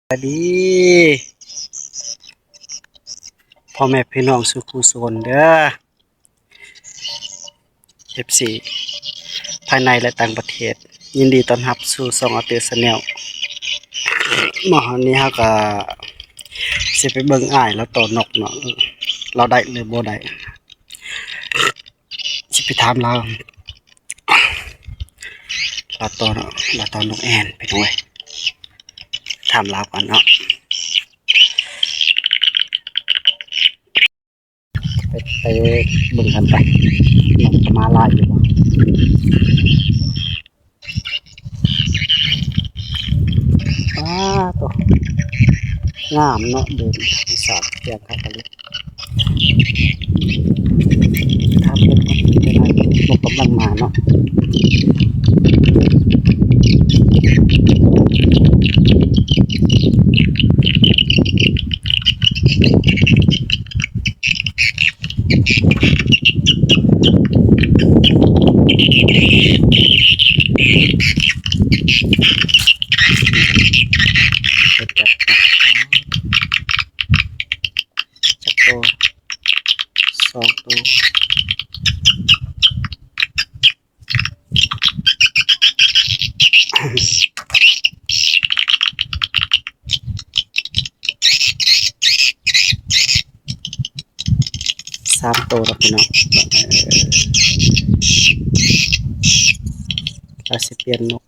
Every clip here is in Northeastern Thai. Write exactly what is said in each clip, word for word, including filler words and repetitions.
สวัสดี พ่อแม่พี่น้องสู่ผู้สู่คนเด้อ เอฟซี ภายในและต่างประเทศ ยินดีต้อนรับสู่ช่องอาเตอร์แชนแนล มาฮอดนี้เฮาก็สิไปเบิ่งอ้ายลาวต่อนกเนาะ ลาวได้หรือบ่ได้ สิไปถามลาว ลาวต่อเนาะ ลาวต่อนกแอ่น พี่น้องเอ้ย ถามลาวก่อนเนาะ ไป ไปเบิ่งกันไป นกมาหลายอยู่บ่ อ้า โต งามเนาะ เดินสาดแจงคักเลย ถามเพิ่นก่อน เพิ่นให้นกกำลังมาเนาะ จักโต สองโต สามโตแล้วพี่น้อง เอ่อ เราสิเปลี่ยนนก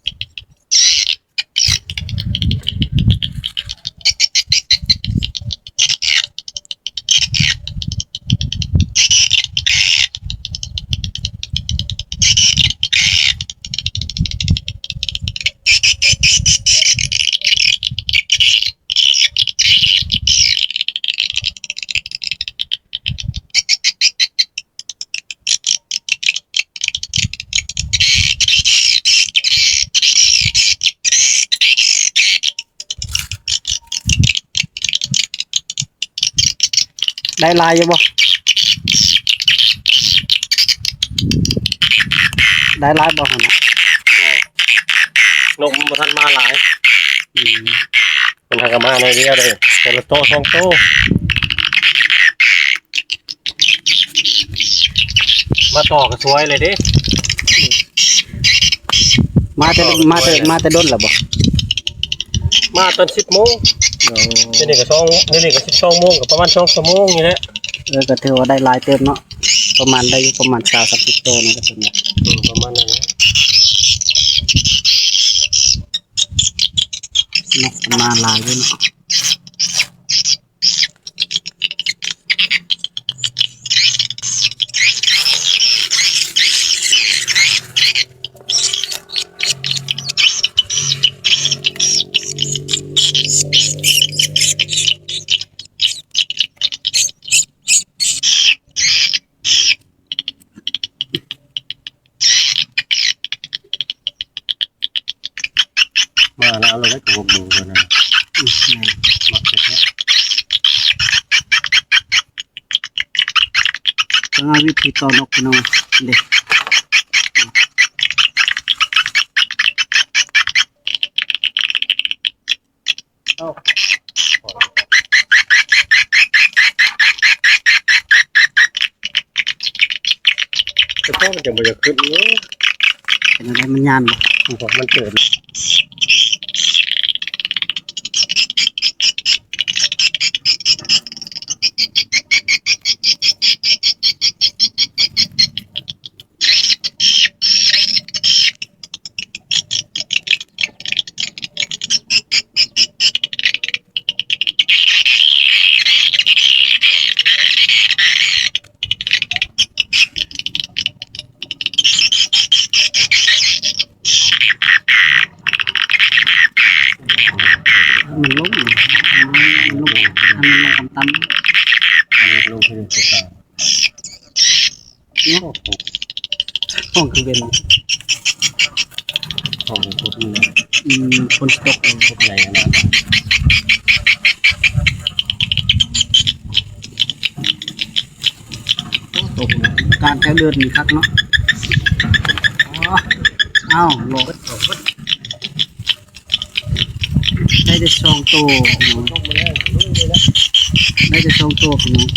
ได้หลายอยู่บ่ ได้หลายบ่หั่นน่ะ นกมันบ่ทันมาหลาย อืม มันหากะมาหน่อยเดียวเลย แต่ละโตสองโต มาต่อก็สวยเลยเด้ มาแต่ มาแต่ มาแต่ดนแล้วบ่ มาตอนสิบโมง โอ้ เดี๋ยวนี้ก็สอง เดี๋ยวนี้ก็สิบสองโมง ก็ประมาณสองชั่วโมงนี่แหละ เออ ก็ถือว่าได้หลายเติบเนาะ ประมาณได้อยู่ประมาณซาวสามสิบโตนี่ก็ส่วนใหญ่ อืม ประมาณนั้นแหละ นกมาหลายอยู่เนาะ มาแล้วเอาเลยนะ ตัวหมูตัวนั้นน่ะ อืม แม่น มักแท้ๆ ต้องเอาวิธีต่อนกพี่น้อง เด้ เอ้า แต่พ่อมันจะบ่อยากขึ้นเนาะ เป็นอะไรมันย่านบ่ มันบอกมันเกิด มันลง มันลง มันลงต่ำๆ มันลงไปเลย เนี่ย ห้องคือเป็น ห้องคือพวกนี้ อืม คนตก พวกใหญ่ขนาดนั้น ตก การแถวเดินนี่คักเนาะ อ๋อ อ้าว หลอก หลอก ได้แต่สองตัวพี่น้อง ได้แต่สองตัวพี่น้อง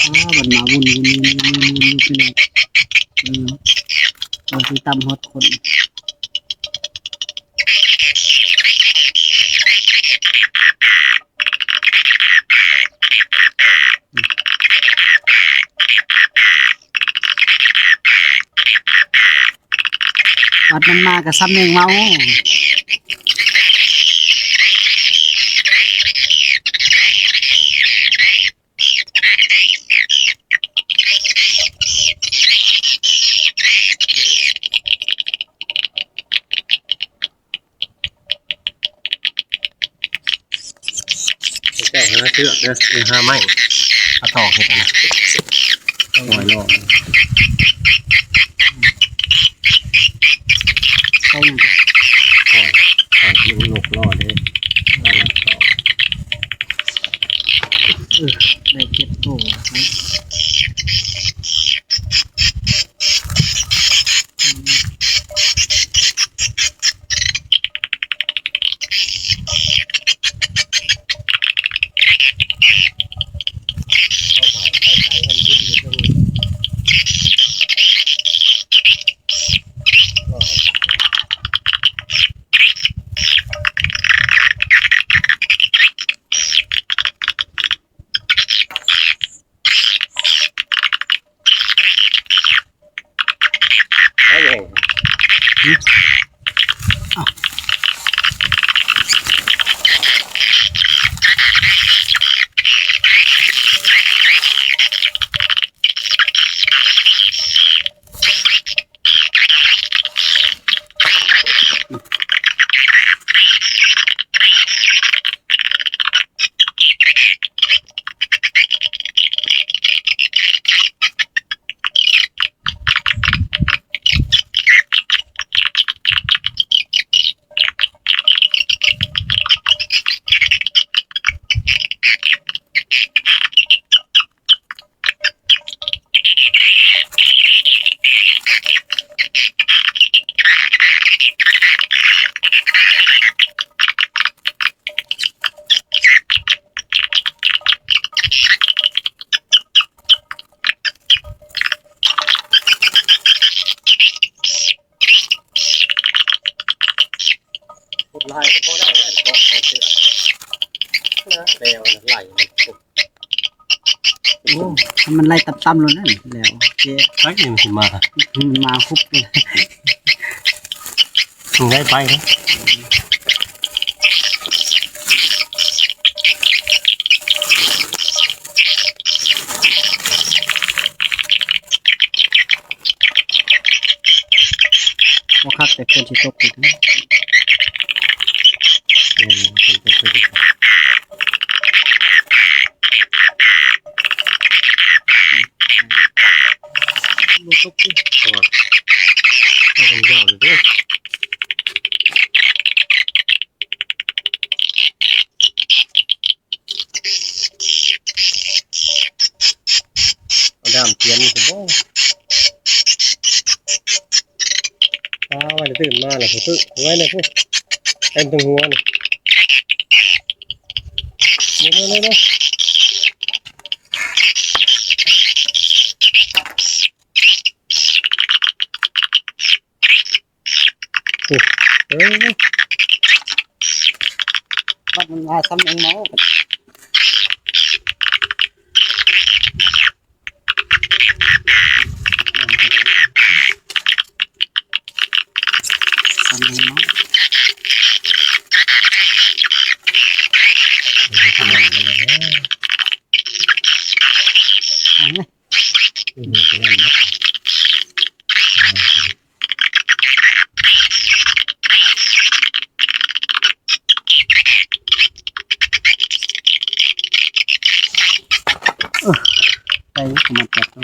อ่ามันมาวุ่นวุ่นวุ่นวุ่นวุ่นพี่น้อง เออ มันคือตำฮอดคน บัดมันมาก็ซ้ำแมงเมา แต่หาเสือกเด้อ เออ หาไม้ เอาตอกเฮ็ดอันนั้น ปล่อยลอก เข้ายัง ปล่อย ปล่อยลูกนกรอดเด้อ เอาละตอก เออ ได้เจ็ดตัว ครับผม กดไล่ก็พอได้แล้ว เกาะคอเสือนะ แล้วไหลมัน โอ้ มันไล่ต่ำๆเลยนั่น แล้วเจ๊ ไอ้ยังสิมา มันมาคุบเลย ถึงได้ไปนะ ว่าคักแต่คนสิตกติดนะ เออ คนตกติด บ่ตกติด ตัว ตัวมันยาวเลยเด้อ เอาด้ามเทียนนี่ก็บ่ ปาไว้แล้วตื่นมาแล้วพุ้น ไว้เลยพุ้น เต็มถึงหัวนี่ เร็วๆๆๆ เออ บัดมันมาซ้ำเองเนาะ ซ้ำเองเนาะ เออ ขนาดนั้นเลย เอาไง อืม ขนาดนั้น ไป มาจับเอา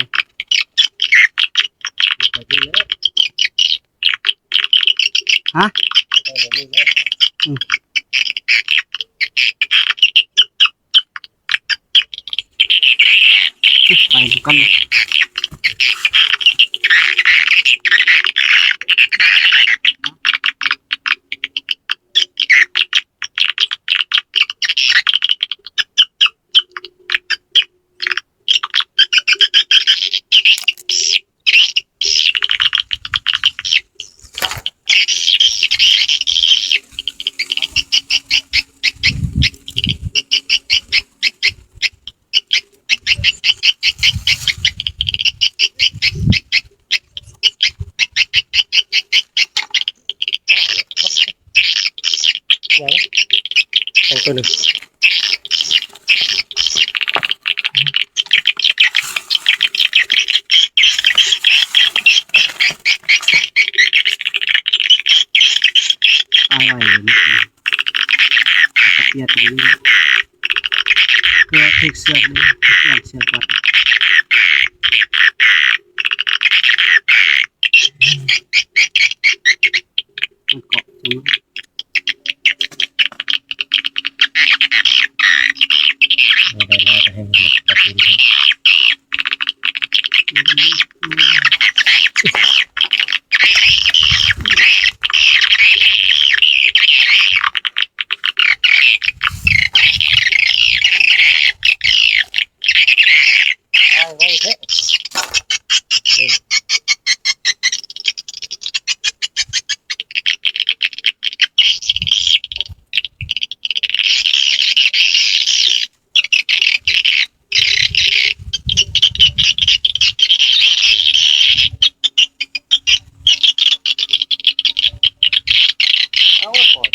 ฮะ อืม กัน เอาตัวหนึ่ง อะไรวะเนี่ย เปียกอย่างนี้ เพื่อถูกเสือกนี่ เปลี่ยนเสือกก่อน มันเกาะตรงนี้ เอาไปแล้วจะให้มันมาตัดดินให้ เอาไว้เถอะ เอาก่อน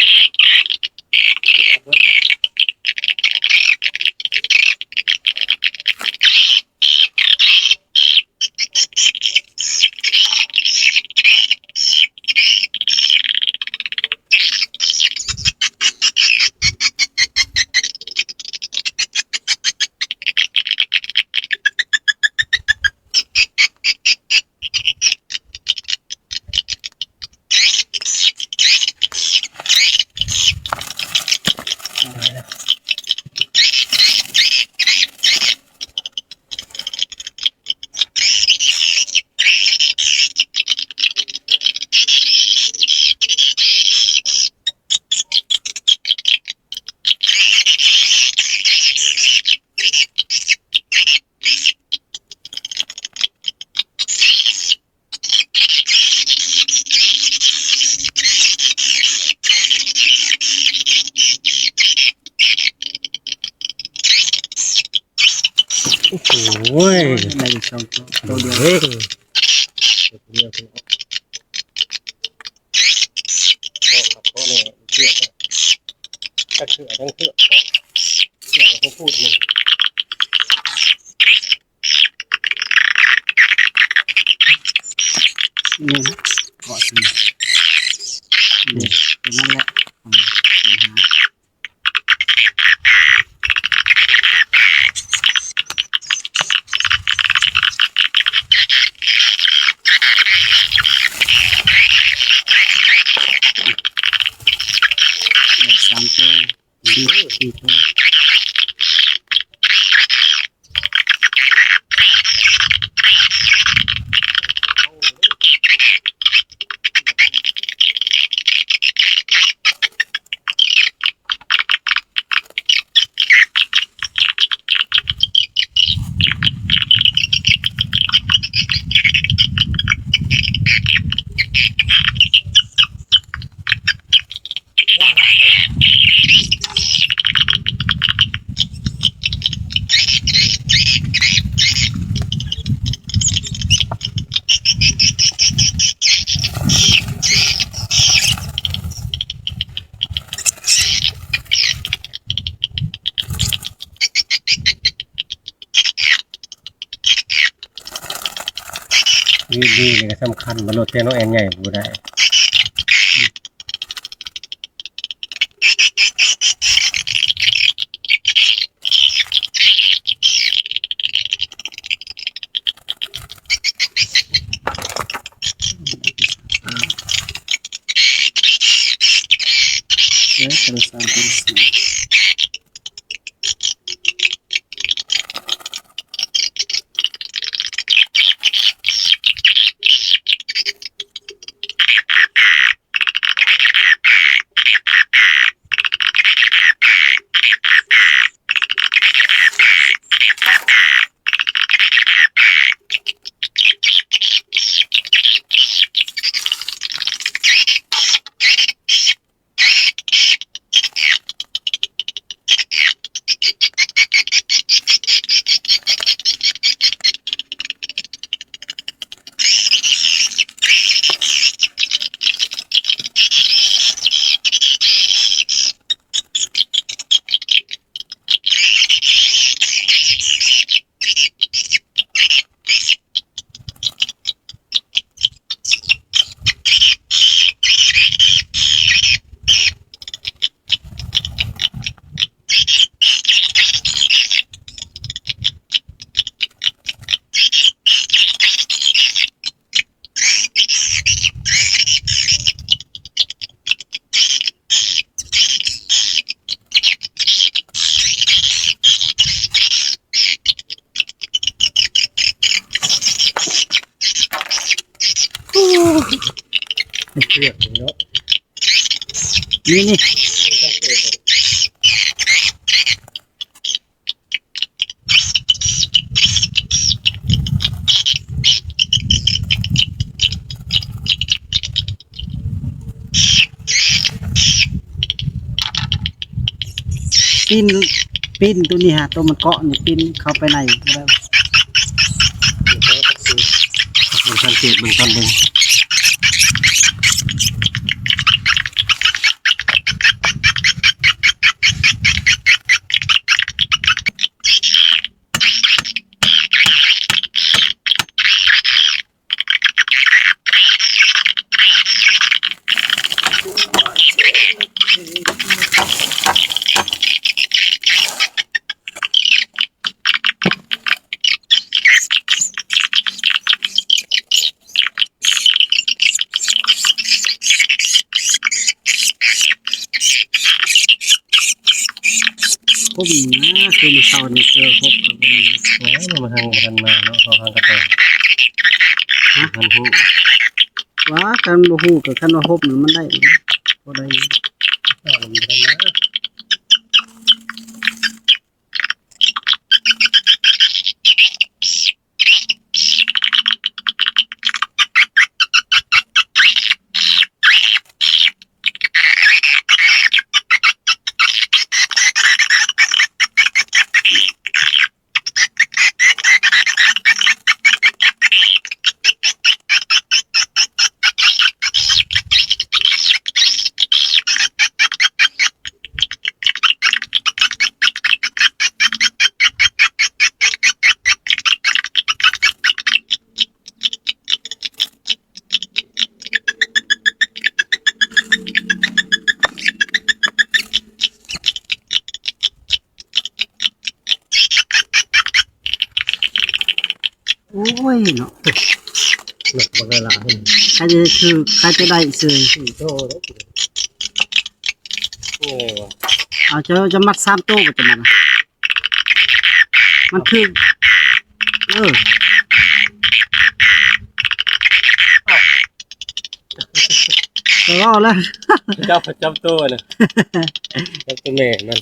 โอ้ย ได้อีกสองตัว ตัวเดียว เออ ตัวเดียว เกาะกับเกาะเนี่ยเกาะเนี่ย ถ้าเสือทั้งเกาะ เกาะ เกาะกับพูดนี่ นี่นะ เกาะนี่ นี่ ตัวนั้นแหละ อืม อืม ได้สามตัว สี่ สี่ตัว นี่ นี่ นี่ก็สำคัญ มนุษย์เทคโนแอนใหญ่บ่ได้ เออ โทรศัพท์ โทรศัพท์ เออ โทรศัพท์ โทรศัพท์ เปียกเลยเนาะ นี่นี่ ปิ้น ปิ้นตัวนี้ฮะ ตัวมันเกาะนี่ปิ้นเข้าไปในบ่ได้ มันสังเกตเบิ่งตอนเบิ่ง ผมนะ คือมื้อเช้านี่เจอพบกับผม โอ้ย มันหังบ่ทันมาเนาะ เขาหังกระแต ฮะ มันฮู้ ว่ากันบ่ฮู้กับคันว่าพบนี่มันได้นะ บ่ได้ เออ มันบ่ทันมา โอ้ยเนาะ หนักบักหลาย ใครจะถือ ใครจะได้ซื้อ สี่โตแล้ว โอ้ยวะ เอา จะ จะมัดสามโตก็จะมัดนะ มันคือ เออ ก็เอาแล้ว จับ จับตัวนะ จับตัวแม่มัน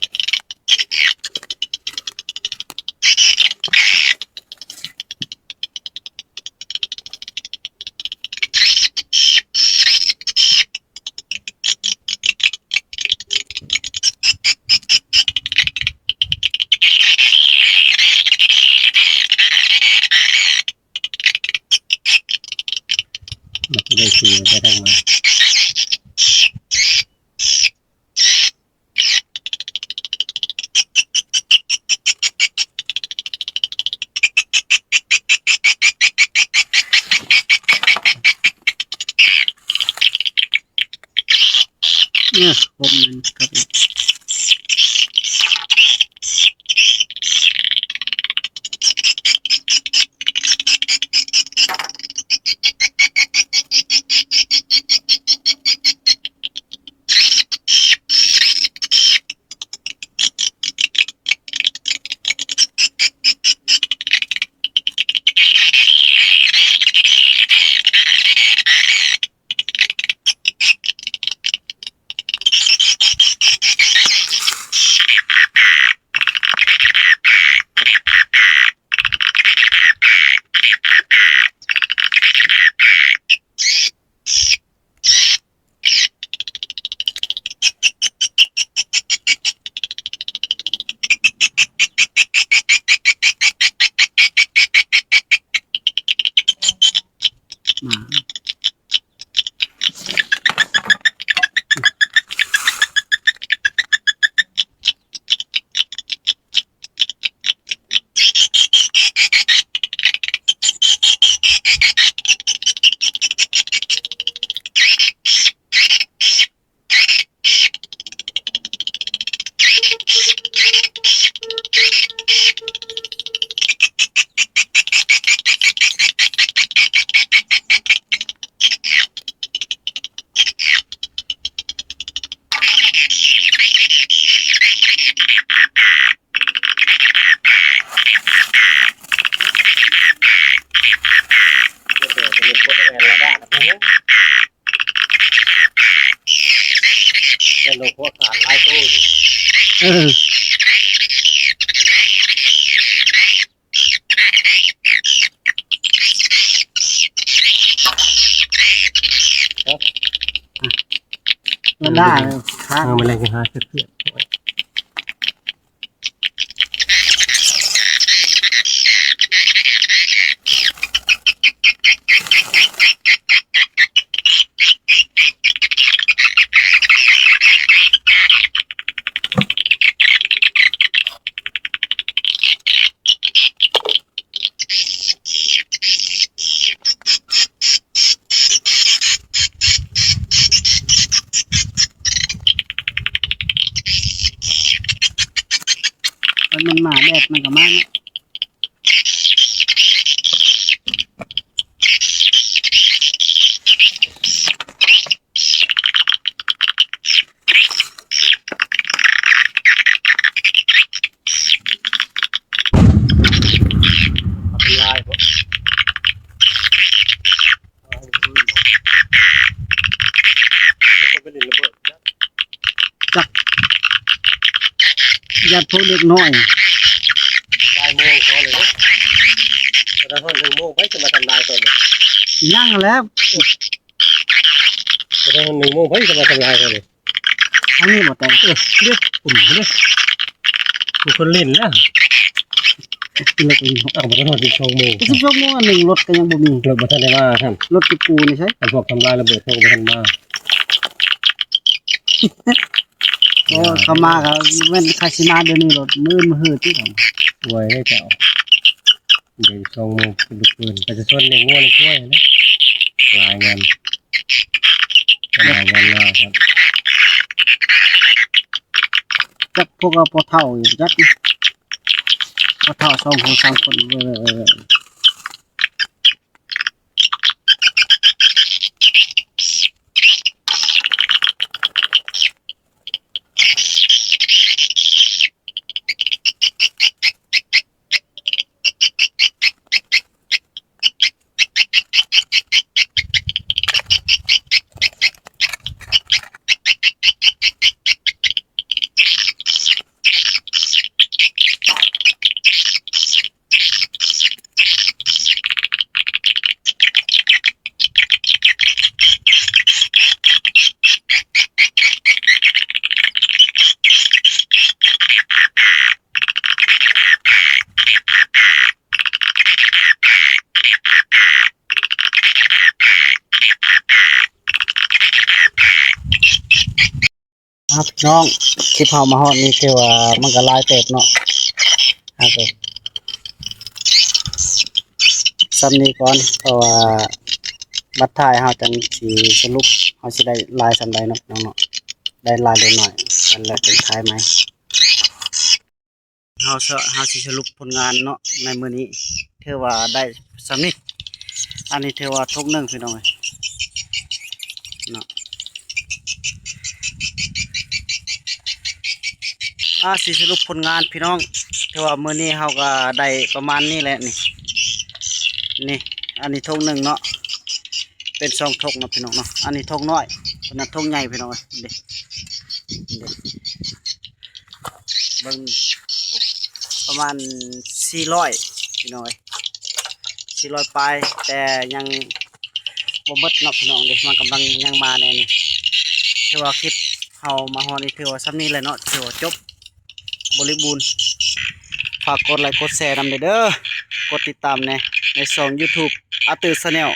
มันจะได้ซื้อไปทางมา เนี่ย ผมมันครับ หนัก แต่นกหัวขาดหลายตัวอยู่ เออ มันได้ เออ ค้าง เออ มันเลยหาเสียดเสียด มัน มันมาแดดมันก็มาเนาะ เอาเป็นลายบ่ เอาเป็นปืนบ่ แล้วก็ไปเล่นระเบิดนะ จัก ญาติพวกเด็กน้อย ตายโมงเขาเลยนะ แต่ถ้าหนึ่งโมงไปจะมาทำลายก่อนเลย ยังแล้ว แต่ถ้าหนึ่งโมงไปจะมาทำลายก่อนเลย อันนี้บ่แต่ เออ เด้อ อุ่นเด้อ มีคนเล่นนะ เลิกอีก เอามาตั้งแต่สิบสองโมง สิบสองโมงอันหนึ่งรถก็ยังบ่มี รถบ่ทันได้มาท่าน รถจุกูนี่ใช่ อันพวกทำลายระเบิดเขาก็บ่ทันมา โอ้ เขามาก็แม่นคาสิมาเดี๋ยวนี้รถมื้อมาหื้อติด ไว้ให้เจ้า เดี๋ยวสิบสองโมงเป็นลูกปืน ประชาชนเลี้ยงงัวเลี้ยงควายนะ รายงาน รายงานมาครับ จักพวกเราพอเฒ่าอยู่จัก พอเฒ่าสองคนสามคน เออ เออ เออ ครับน้อง คลิปเฮามาฮอดนี่ถือว่ามันก็หลายเติบเนาะ ครับผม ส่ำนี้ก่อน เพราะว่าบัดท้ายเฮาจั่งสิสรุป เฮาสิได้หลายส่ำใดเนาะพี่น้องเนาะ ได้หลายหรือน้อย อันแล้วจั่งถ่ายใหม่ เฮาสะ- เฮาสิสรุปผลงานเนาะ ในมื้อนี้ ถือว่าได้ส่ำนี้ อันนี้ถือว่าทงหนึ่งพี่น้องเอ้ย เนาะ อ่า สิสรุปผลงานพี่น้อง ถือว่ามื้อนี้เฮาก็ได้ประมาณนี้แหละนี่ นี่ อันนี้ทงหนึ่งเนาะ เป็นสองทงเนาะพี่น้องเนาะ อันนี้ทงน้อย อันนั้นทงใหญ่พี่น้องเอ้ย เด้ เด้ เบิ่ง ประมาณสี่ร้อยพี่น้องเอ้ย สี่ร้อยปลาย แต่ยังบ่หมดเนาะพี่น้องเด้ มันกำลังยังมาแน่นี่ ถือว่าคลิปเฮามาฮอดนี่ถือว่าส่ำนี้แหละเนาะ ถือว่าจบ บริบูรณ์ ฝากกดไลค์กดแชร์นำเด้อ กดติดตามแหน่ ในช่องยูทูบ อาร์เตอร์ แชนแนล